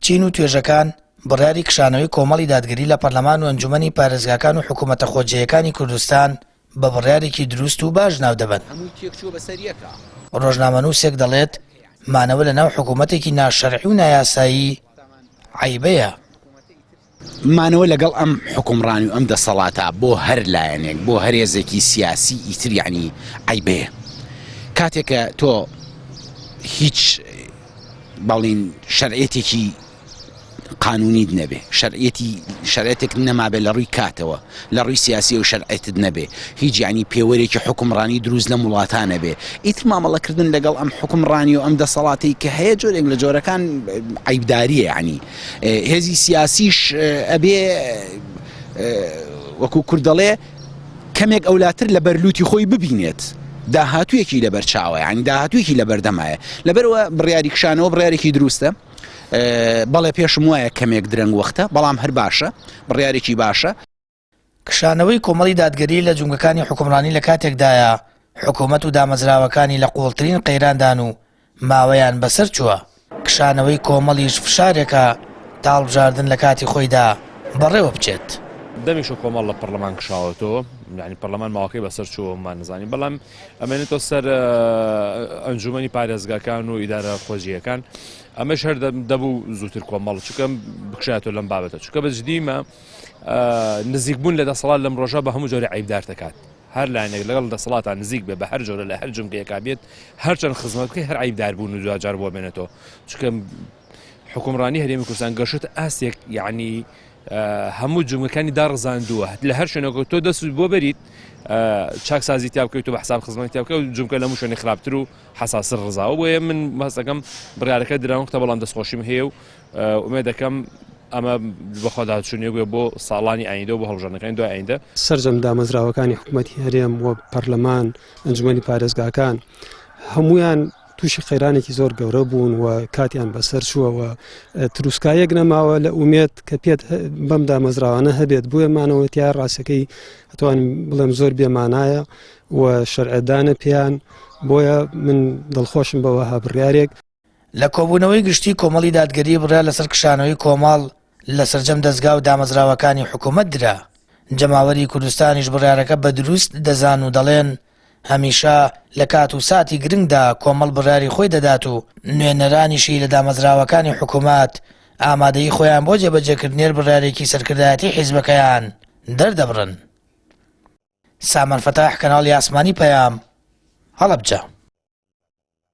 چین و توێژەکان بڕیاری کشانەوەی کۆمەڵی دادگەری لە پەرلەمان و ئەنجومەنی پارێزگاکان و حکوومەتە خۆجێیەکانی کوردستان بە بڕیارێکی دروست و باش ناودەبەن. ڕۆژنامەنووسێک دەڵێت، مانەوە لەناو حکوومەتێکی ناشەرعی و نایاسایی عەیبەیە. مانەوە لەگەڵ ئەم حوکمڕانی و ئەم دەسەڵاتە بۆ هەر لایەنێک بۆ هەر هێزێکی سیاسی ئیتر یعنی عەیبەیە کاتێک کە تۆ هیچ بەڵین شەرعێتێکی قانونیت نەبێ شەرعەتی شەرعەتێک نەمابێ لە ڕووی کاتەوە لە ڕووی سیاسی و شەرعەتت نەبێ هیچ یعنی پێوەرێکی حکومڕانی دروست لەم وڵاتان نەبێ ئیتر مامەڵەکردن لەگەڵ ئەم حکومڕانی و ئەم دەسەڵاتی کە هەیە جۆرێک لە جۆرەکان عیبداریە یعنی هێزی سیاسیش ئەبێ وەکو کورد دەڵێ کەمێک ئەولاتر لە بەرلوتی خۆی ببینێت داهاتوویەکی لەبەر چاوە یعنی داهاتوویەکی لەبەردەمایە لەبەرەوە بڕیاری کشانەوە بڕیارێکی دروستە بەڵێ پێشم وایە کەمێک درەنگ وەختە بەڵام هەر باشە بڕیارێکی باشە. کشانەوەی کۆمەڵی دادگەری لە جومگەکانی حوکمڕانی لە کاتێکدایە حکومەت و دامەزراوەکانی لە قوڵترین قەیراندان و ماوەیان بەسەر چووە، کشانەوەی کۆمەڵیش فشارێکە تا هەڵبژاردن لە کاتی خۆیدا بەڕێوە بچێت. دەمیشە کۆمەڵ لە پەرلەمان کشاوەتەوە، یانی پەرلەمان ماوەکەی بەسەر چووە مان نزانین، بەڵام ئەمێنێتەوە سەر ئەنجومەنی پارێزگاکان و ئیدارە خۆجییەکان، ئەمەش هەر دەبوو زووتر کۆمەڵ چونکە بکشایەتەوە لەم بابەتە، چونکە بە جدیمە نزیکبوون لە دەسەڵات لەم ڕۆژە بە هەموو جۆرە عیبدار دەکات هەر لایەنێک لەگەڵ دەسەڵاتان نزیک بێ بە هەر جۆرە لە هەر جمگەیەکا بێت هەرچەند خزمەت بکەی هەر عیبدار بوون و دواجار بۆ بێنێتەوە چونکە حکومڕانی هەرێمی کوردستان گەشت ئاستێک یعنی هەموو جمگەکانی داڕزاندووە لە هەر شوێنێک تۆ دەست بۆ بەریت چاکسازی تیا بکەیت و بە حساب خزمەتی تیا بکەیت جمکە لە هەموو شوێنی خراپتر و حساستر ڕزاوە بۆیە من هەستەکەم بڕیارەکە درەنگتە بەڵام دەستخۆشیم هەیە و ئومێد دەکەم ئەمە بەخۆداچوونێک بێ بۆ ساڵانی ئایندە و بۆ هەڵبژاردنەکانی دوای ئایندە. سەرجەم دامەزراوەکانی حکومەتی هەرێم و پەرلەمان، ئەنجومەنی پارێزگاکان هەمویان تووشی قەیرانێکی زۆر گەورە بوون و کاتیان بەسەر چووە و تروسکایەک نەماوە لە ئومێد کە پێت بەم دامەزراوانە هەبێت بۆیە مانەوە تیا ڕاستەکەی ئەتوانم بڵێم زۆر بێمانایە و شەرعدانە پێیان بۆیە من دڵخۆشم بەوەها بڕیارێک. لە کۆبوونەوەی گشتی کۆمەڵی دادگەری بڕیار لەسەر کشانەوەی کۆمەڵ لە سەرجەم دەزگا و دامەزراوەکانی حکوومەت درا، جەماوەری کوردستانیش بڕیارەکە بە دروست دەزان و دەڵێن هەمیشە لە کات و ساتی گرنگدا کۆمەڵ بڕیاری خۆی دەدات و نوێنەرانیشی لە دامەزراوەکانی حکوومەت ئامادەیی خۆیان بۆ جێبەجێکردنی هەر بڕیارێکی سەرکردایەتی حیزبەکەیان دەردەبڕن. سامان فەتاح، کەناڵی ئاسمانی پەیام، هەڵەبجە.